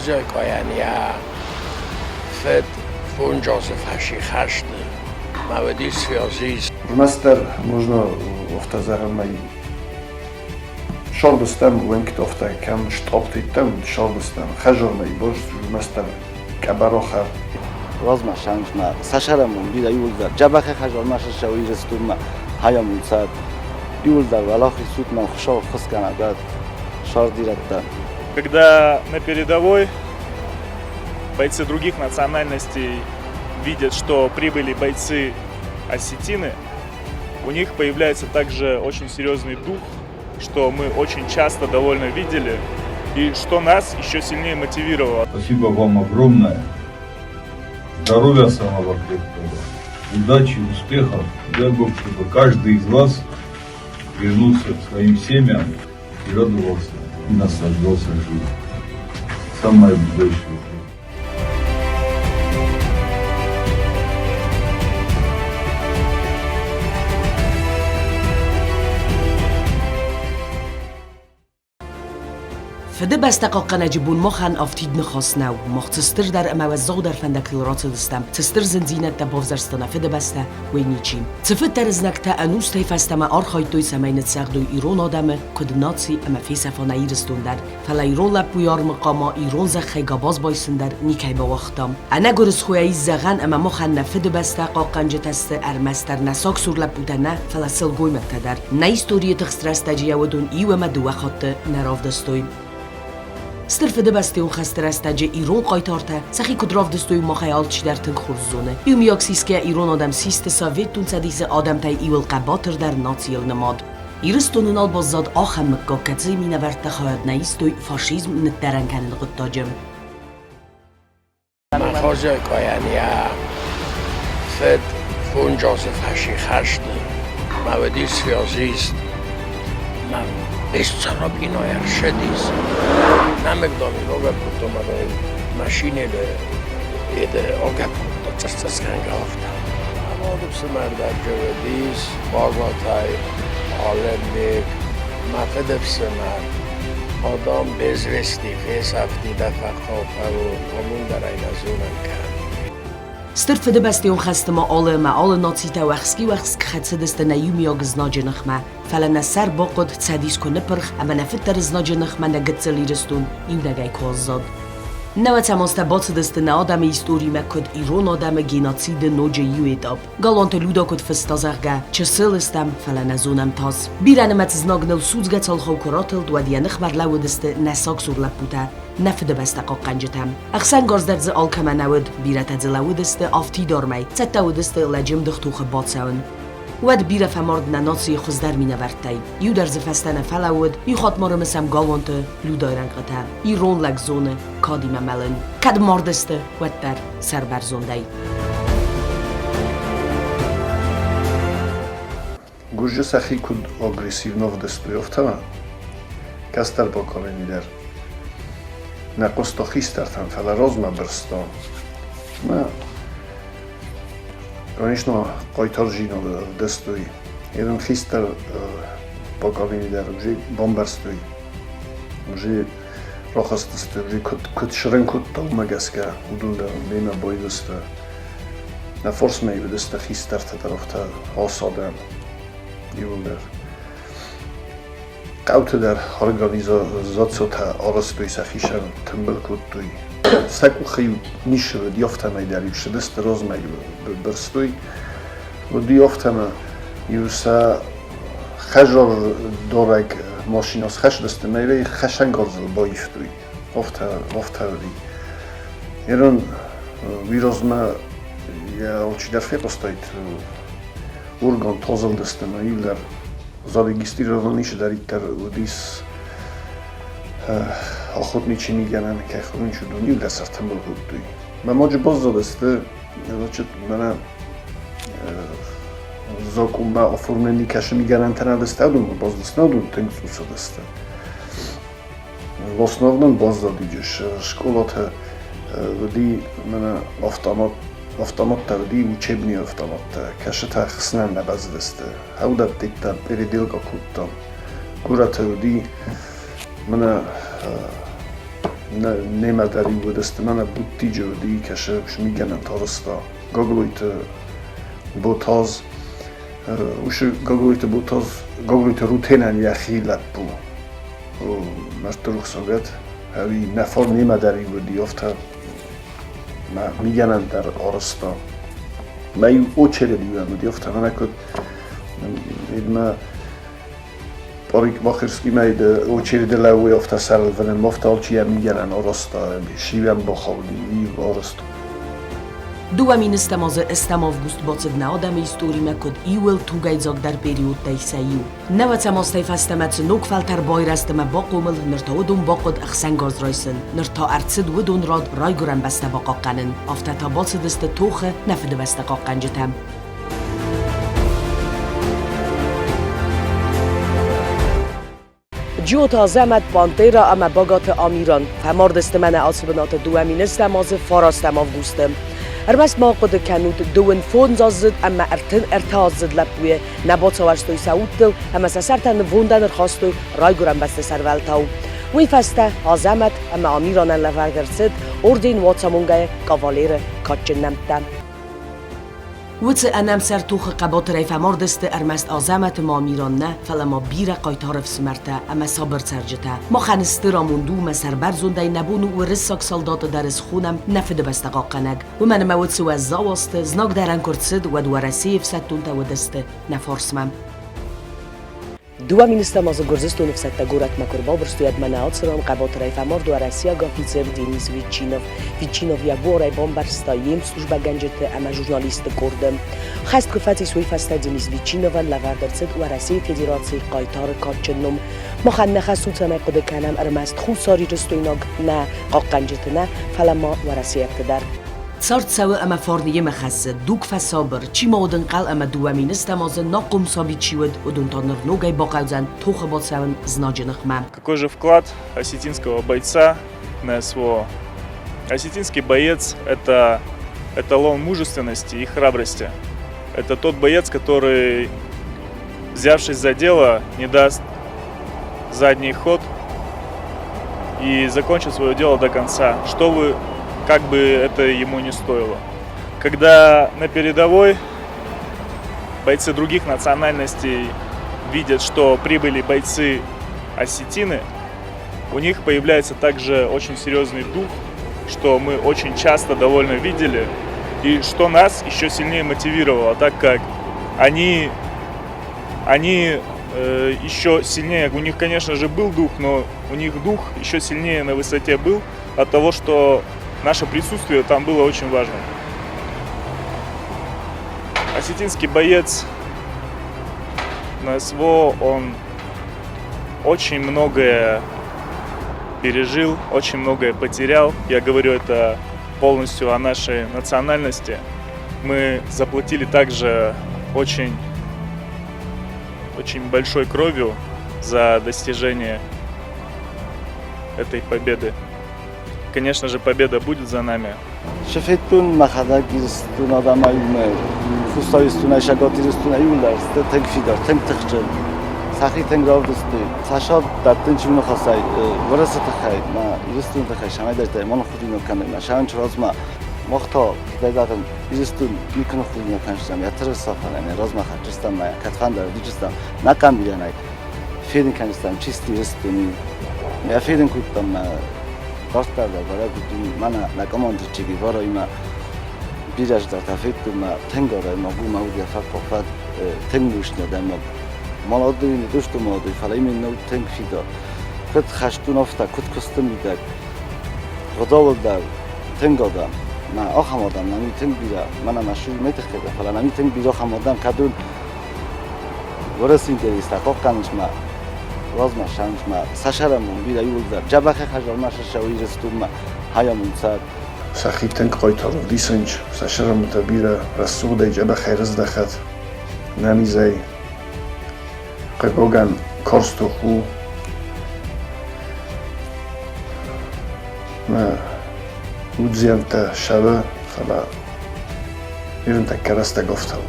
Махозиай къайӕн йӕ фыд фондз азы фӕси хӕсты. Мӕ уыдис связист. Ӕрмӕстдӕр нужно афтӕ зӕгъын, мӕ сардыстӕм уӕнгтофтӕ кӕм стъаптыдтӕм, сардыстӕм хӕзармӕ бост ӕрмӕстдӕр къӕбӕрохӕр. Размӕ шансмӕ сӕсӕрӕмон бирӕ иуылдӕр джабахе хӕзармӕ сӕссӕуы Ирыстонмӕ хайамун цад. Иуылдӕр уӕлахиз сутмӕ Хуыцау ӕххуыс кӕнӕд сардирӕттӕ. Когда на передовой бойцы других национальностей видят, что прибыли бойцы осетины, у них появляется также очень серьезный дух, что мы очень часто довольно видели, и что нас еще сильнее мотивировало. Спасибо вам огромное. Здоровья самого крепкого, удачи, успехов. Дай Бог, чтобы каждый из вас вернулся к своим семьям и радовался, и наслаждался жизнью. Самое большее. Фыдыбӕстӕ хъахъхъӕнӕджы бон махӕн афтид ныхас нӕу. Мах цы стырдӕр ӕмӕ уӕззаудӕр фӕндӕгтыл рацыдыстӕм, цы стыр зындзинӕдтӕ бавзӕрста нӕ Фыдыбӕстӕ, уый ничи. Цыфыддӕр знӕгтӕ ӕнустӕй фӕстӕмӕ архайдтой, цӕмӕй ныццӕгъдой ирон адӕмы, куыд наци ӕмӕ фесӕфа нӕ Ирыстон дӕр. Фӕлӕ ирон лӕппуйы армы хъама ирон зӕххӕй гӕбаз байсын дӕр никӕй бауагъта. Ӕнӕгуырысхойӕ ис зӕгъӕн, ӕмӕ махӕн нӕ Фыдыбӕстӕ хъахъхъӕнджытӕ сты ӕрмӕстдӕр нӕ сагсур лӕппутӕ нӕ, фӕлӕ сылгоймӕгтӕ дӕр. Нӕ историйы тыхст рӕстӕджы йӕ уыдон иу ӕмӕ дыууӕ хатты нӕ равдыстой. Стыр Фыдыбӕстӕйон хӕсты рӕстӕджы ирон хъайтартӕ сӕхи куыд равдыстой, махӕй алчидӕр тынг хорз зоны. Иумиаг сисгӕ ирон адӕм систы Советон Цӕдисы адӕмтӕй иуыл хъӕбатырдӕр нацийыл нымад. Ирыстоны нал баззад ахӕм мыггаг, кӕцыйы минӕвӕрттӕ хайад нӕ истой фашизм ныддӕрӕн кӕныны хъуыддаджы. Махозиай къайӕн йӕ фыд фондз азы фӕси хӕсты. Мӕ уыдис связист. Мӕ Бессарабиной ӕрсыдис. Нӕмыг дам агӕпп кодтон ӕмӕ машинӕйы еды агӕпп кодта, цъыс-цъысгӕнгӕ афтӕ. Мады фсымӕр дӕр уыдис Багатӕй, Алымбег, мӕ фыды фсымӕр. Адам без вести фесӕфти дӕ фӕхъхъау фӕуон, уымӕн дӕр ӕй нӕ зонӕн кӕн. Стыр Фыдыбӕстӕйон хӕсты ма алы ӕмӕ алы нацитӕ уӕхски-уӕхск хӕцыдысты нӕ иумиаг знаджы ныхмӕ, фӕлӕ нӕ сӕр бахъуыд, Цӕдис куы ныппырх ӕмӕ нӕ фыддӕр знаджы ныхмӕ нӕ гыццыл Ирыстон иунӕгӕй куы аззад. Нӕуӕдзӕм азтӕ бацыдысты нӕ адӕмы историмӕ куыд ирон адӕмы геноциды ноджы иу этап. Галанты Люда куыд фыста, зӕгъгӕ, чысыл стӕм, фӕлӕ нӕ зонӕм тас. Бирӕнымӕц знаг ныл судзгӕ цалхау куы ратылд, уӕд йӕ ныхмӕ ӕрлӕууыдысты нӕ сагсур лӕппутӕ, нӕ фыдыбӕстӕ хъахъхъӕнджытӕ. Ӕхсӕнгарз дӕр дзы алкӕмӕ нӕ уыд, бирӕтӕ дзы лӕууыдысты афтидармӕй, цӕттӕ уыдысты лӕджы мдых тохы бацӕуын. Уӕд бирӕ фӕмард нӕ нацийы хуыздӕр минӕвӕрттӕй. Иу дӕр дзы фӕстӕ нӕ фӕлӕууыд, иу хатт ма рымысӕм Галуанты Людайы рӕнхъытӕ. Ирон лӕг зоны кадимӕ мӕлын. Кӕд мардысты, уӕддӕр сӕрбӕрзондӕй. Гуырдзы сӕхи куыд агрессивно ӕвдыстой, афтӕ кӕстӕр поколени дӕр нӕ хъуыста хистӕртӕм, фӕлӕ размӕ бырста. Мӕ, конечно, хъайтарджинад ӕвдыстой. Ирон хистӕр поколени дӕр уже бамбӕрстой, уже рахызтысты, уже куыд сырын кодта, уымӕ гӕсгӕ уыдон дӕр мемӕ байдысты. Нӕ форсмӕ уыдысты хистӕртӕ дӕр, афтӕ асадӕн иууылдӕр. Хъӕуты дӕр организацитӕ арӕзтой сӕхицӕн, тымбыл кодтой. Сӕ къухы-иу ницы уыди, афтӕмӕй дӕр-иу цыдысты размӕ-иу бырстой. Уыди афтӕмӕ-иу сӕ хӕзардорӕг машинӕ схӕсдысты ӕмӕ хӕцӕнгарзыл баивтой. Афтӕ, афтӕ уыди. Ирон уый размӕ йӕ алчидӕр фехъуыстаид, орган тозылдысты ӕмӕ иу дӕр зарегистрирован цыдӕриддӕр уыдис охотничий мигӕнӕн кӕй хонынц, уыдон иу дӕр сӕртымбыл кодтой. Мӕ ноджы баззадысты, значит, мӕнӕ закъонмӕ оформлени кӕсы мигӕнӕнтӕ нӕ дысты, уыдон баззадысты, уыдон тынг цъус уыдысты. В основном баззадис скъолаты уыди мӕнӕ автомат автоматтӕ уыди учебный автоматтӕ, кӕсытӕ хсынӕн нӕ бӕззыдысты. Ӕвдӕдтиттӕ переделка кодтам. Горӕты уыди мӕнӕ Немӕ дӕр-иу уыдысты, мӕнӕ Буттиджы уыди, кӕсы мигӕнӕнтӕ арӕзта. Гаглойты Ботаз, уыцы Гаглойты Ботаз, Гаглойты Рутенӕн йӕхи лӕппу. Мӕрдты рухсагӕд, ӕви нӕ фал немӕ дӕр-иу уыди, афтӕ мӕ мигӕнӕн дӕр арӕзта. Мӕ иу очередь-иу уыди, афтӕ мӕнӕ куыд мӕ Парикмахерскиймӕ очереди лӕууй афтӕ сӕрылвынӕн, афтӕ алчи йӕ мигӕнӕн арӕзта, сивӕн бахауди, арӕзт. 2000 азы ӕстӕм август бацыд нӕ адӕмы историмӕ куыд иуыл тугӕйдзагдӕр периодтӕй сӕ иу. Нӕуӕдзӕм азтӕй фӕстӕмӕ цы ног фӕлтӕр байрӕзт ӕмӕ бахъомыл, ныр та уыдон бахъуыд ӕхсӕнгарз райсын, ныр та ӕрцыд уыдон рад райгуырӕн бӕстӕ бахъахъхъӕнын. Афтӕ та бацыдысты тохы нӕ Фыдыбӕстӕ хъахъхъӕнджытӕ. Джиоты Азӕмӕт, Пантера ӕмӕ Багаты Амиран фӕмардысты мӕнӕ ацы бынаты 2000 азы фарастӕм августы. Ӕрмӕст ма ахъуыды кӕнут, 25-аздзыд ӕмӕ 33-аздзыд лӕппуйы нӕ бацауӕрстой сӕ удтыл ӕмӕ сӕ сӕртӕ нывондӕн ӕрхастой райгуырӕн бӕсты сӕрвӕлтау. Уый фӕстӕ Азӕмӕт ӕмӕ Амиранӕн лӕвӕрд ӕрцыд орден Уацамонгӕйы кавалеры кадджын нӕмттӕ. Уыцы ӕнӕмсӕр тохы хъӕбатырӕй фӕмардысты ӕрмӕст Азӕмӕты ӕмӕ Амиран нӕ, фӕлӕ ма бирӕ хъайтар ӕфсымӕртӕ ӕмӕ сабыр цӕрджытӕ. Махӕн стыр амонд у ӕмӕ сӕрбӕрзондӕй нӕ бон у уырыссаг салдаты дӕр схонӕм нӕ Фыдыбӕстӕ хъахъхъӕнӕг. Уымӕн ӕмӕ уыцы уӕззау азты знаг дӕрӕн куы рцыд, уӕд Уӕрӕсейы ӕфсӕддонтӕ уыдысты нӕ фарсмӕ. Дыууӕ министрӕм азы Гуырдзыстоны ӕфсӕдтӕ горӕтмӕ куы ӕрбабырстой, уӕд мӕнӕ ацы ран хъӕбатырӕй фӕмард уӕрӕсейаг афицер Денис Ветчинов. Ветчинов йӕ буарӕй бамбӕрста йе мслужбӕгӕнджыты ӕмӕ журналистты къорды. Хӕст куы фӕцис, уый фӕстӕ Денис Ветчиновӕн лӕвӕрд ӕрцыд Уӕрӕсейы Федерацийы хъайтары кадджын ном. Махӕн нӕ хӕс у, цӕмӕй хъуыды кӕнӕм ӕрмӕст хуссарирыстойнаг нӕ хъахъхъӕнджыты нӕ, фӕлӕ ма уӕрӕсейӕгты дӕр. Цард цӕуы ӕмӕ фарн йемӕ хӕссы, дуг фӕсабыр, чи ма уыд ӕнхъӕл ӕмӕ 2000 азы нахъом саби чи уыд, уыдон та ныр ногӕй бахъӕудзӕн тохы бацӕуын знаджы ныхмӕ. Какой же вклад осетинского бойца на СВО? Осетинский боец – это эталон мужественности и храбрости. Это тот боец, который, взявшись за дело, не даст задний ход и закончит свое дело до конца, что бы, как бы это ему не стоило. Когда на передовой бойцы других национальностей видят, что прибыли бойцы осетины, у них появляется также очень серьезный дух, что мы очень часто довольно видели, и что нас еще сильнее мотивировало, так как они еще сильнее, у них, конечно же, был дух, но у них дух еще сильнее на высоте был от того, что наше присутствие там было очень важным. Осетинский боец на СВО, он очень многое пережил, очень многое потерял. Я говорю это полностью о нашей национальности. Мы заплатили также очень, очень большой кровью за достижение этой победы. Конечно же, победа будет за нами. Цы федтон мӕхӕдӕг Ирыстоны адӕмӕй, уымӕ Хуссар Ирыстонӕй Цӕгат Ирыстонӕй иууылдӕр сты тынг фидар, тынг тыхджын. Сӕхи тынг равдыстой. Цас дӕттын чи ныхасӕй Уӕрӕсе тыххӕй, мӕ Ирыстоны тыххӕй цӕмӕйдӕртӕй ма ныххудинаг кӕной, мӕ сӕрӕн чи размӕ. Мах та, кӕй зӕгъын, Ирыстон никуы ныххудинаг кӕндзыстӕм, йӕ тырыса фӕлӕ нӕ размӕ хӕсдзыстӕм, мӕ кӕдфӕнды ӕрдиджыстӕм, нӕ къамбилӕнӕй фенын кӕндзыстӕм чисты Ирыстоны. Мӕ фенын кодтам мӕ дарддӕр дӕр бӕрӕг уыди, мӕнӕ нӕ командир Че Гевараимӕ бирӕ зыдӕртӕ федтон, мӕ тынг адӕймаг у, мӕ уд йӕ фӕд тынг мощный адӕймаг. Молодой, не то что молодой, фӕлӕ именно у тынг фидар. Куыд хӕстон афтӕ, куыд куысты мидӕг, гъдауыл дӕр тынг адӕм. Мӕ ахӕм адӕм нӕм и тынг бирӕ, мӕнӕ мӕ шуймӕ тыххӕй дӕр, фӕлӕ нӕм и тынг бирӕ ахӕм адӕм, кӕдон Уӕрӕсейы интерестӕ хъахъхъӕнынц мӕ размӕ ссарынц мӕ сӕ сӕрӕмон бирӕ иууылдӕр. Джабахӕй хӕдзармӕ сӕ Ирыстонмӕ хайамон цард. Сӕхи тынг хъайтар ӕвдисынц, сӕ сӕрӕмонтӕ бирӕ рӕсугъдӕй джабахӕй рыздӕхӕд нӕнизӕй. Хъыгагӕн, карз тох у. Мӕ удзиӕнттӕ сӕвы, фӕлӕ ирын тӕккӕ рӕстӕг ӕфтауы.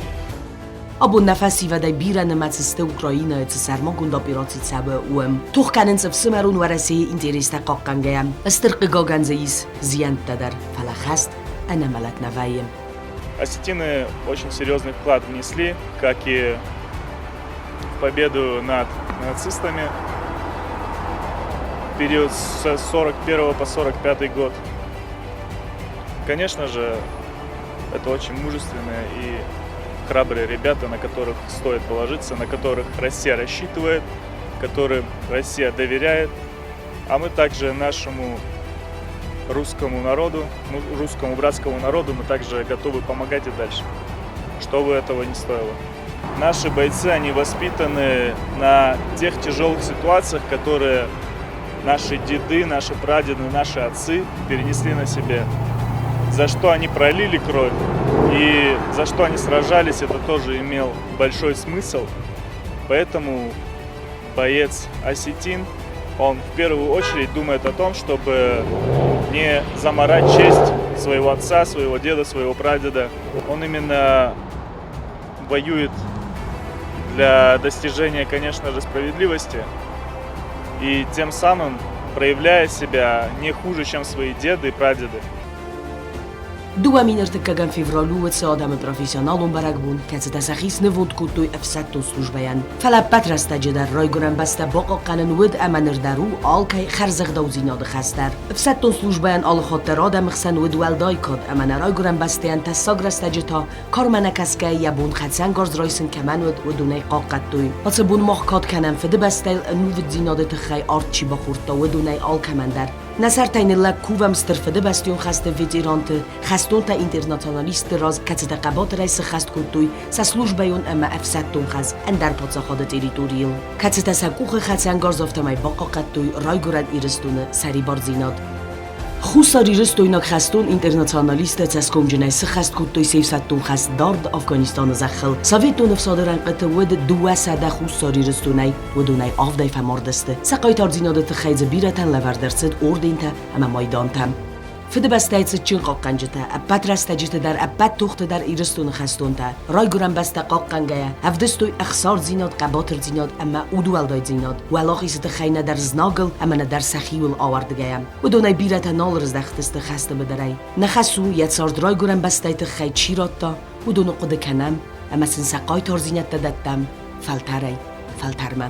Абон нӕ фӕсивӕдӕй бирӕ нымӕц сты Украинӕйы цы сӕрмагонд операци цӕуы, уым. Тох кӕнынц ӕфсымӕрон Уӕрӕсейы интерестӕ хъахъхъӕнгӕйӕ. Стыр хъыгагӕн дзы ис зиӕнттӕ дӕр, фӕлӕ хӕст ӕнӕмӕлӕт нӕ вӕййы. Осетины очень серьезный вклад внесли, как и в победу над нацистами в период с 41 по 45 год. Конечно же, это очень мужественные и храбрые ребята, на которых стоит положиться, на которых Россия рассчитывает, которым Россия доверяет. А мы также нашему русскому народу, ну, русскому братскому народу мы также готовы помогать и дальше, что бы этого не стоило. Наши бойцы, они воспитаны на тех тяжелых ситуациях, которые наши деды, наши прадеды, наши отцы перенесли на себе. За что они пролили кровь и за что они сражались, это тоже имел большой смысл. Поэтому боец осетин, он в первую очередь думает о том, чтобы не замарать честь своего отца, своего деда, своего прадеда. Он именно воюет для достижения, конечно же, справедливости. И тем самым проявляя себя не хуже, чем свои деды и прадеды. 2003 февралы уыд сӕ адӕмы профессионалон бӕрӕгбон, кӕцытӕ сӕхи снывонд кодтой ӕфсӕддон службӕйӕн. Фӕлӕ ӕппӕт рӕстӕджы дӕр райгуырӕн бӕстӕ бахъахъхъӕнын уыд ӕмӕ ныр дӕр у алкӕй хӕрзӕгъдаудзинады хӕс дӕр. Ӕфсӕддон службӕйӕн алыхатт дӕр адӕмы хсӕн уыд уӕлдай кад ӕмӕ нӕ райгуырӕн бӕстӕйӕн тӕссаг рӕстӕджы та Кармӕ нӕ кӕсгӕйӕ йӕ бон хӕцӕнгарз райсын кӕмӕн уыд, уыдонӕй хъахъхъӕдтой. Ацы бон мах кад кӕнӕм Фыдыбӕстӕйыл ӕнувыддзинады тыххӕй арт чи бахордта, уыдонӕй алкӕмӕн дӕр. Нӕ сӕртӕй ныллӕг кувӕм Стыр Фыдыбӕстӕйон хӕсты ветеранты, хӕстонтӕ-интернационалистты раз, кӕцытӕ хъӕбатырӕй сыххӕст кодтой сӕ службӕйон ӕмӕ ӕфсӕддон хӕс ӕндӕр паддзахады территорийыл, кӕцытӕ сӕ къухы хӕцӕнгарз афтӕмӕй бахъахъхъӕдтой райгуырӕн Ирыстоны сӕрибардзинад. Хуссарирыстойнаг хӕстон-интернационалисттӕ цӕсгомджынӕй сыххӕст кодтой се фсӕддон хӕс дард Афганистаны зӕххыл. Советон ӕфсады рӕнхъыты уыд 200 Хуссар Ирыстонӕй, уыдонӕй авдӕй фӕмард сты. Сӕ хъайтардзинады тыххӕй дзы бирӕтӕн лӕвӕрд ӕрцыд ордентӕ ӕмӕ майдантӕ. Фыдыбӕстӕйы цытджын хъахъхъӕнджытӕ, ӕппӕт рӕстӕджыты дӕр, ӕппӕт тохты дӕр Ирыстоны хӕстонтӕ, райгуырӕн бӕстӕ хъахъхъӕнгӕйӕ, ӕвдыстой ӕхсардзинад, хъӕбатырдзинад ӕмӕ удуӕлдайдзинад, уӕлахизы тыххӕй нӕдӕр знагыл ӕмӕ нӕдӕр сӕхиуыл ауӕрдгӕйӕ. Уыдонӕй бирӕтӕ нал рыздӕхтысты хӕсты быдырӕй. Нӕ хӕс у, йӕ цард райгуырӕн бӕстӕйы тыххӕй чи радта, уыдоны хъуыды кӕнӕм ӕмӕ сын сӕ хъайтардзинӕдтӕ дӕттӕм фӕлтӕрӕй фӕлтӕрмӕ.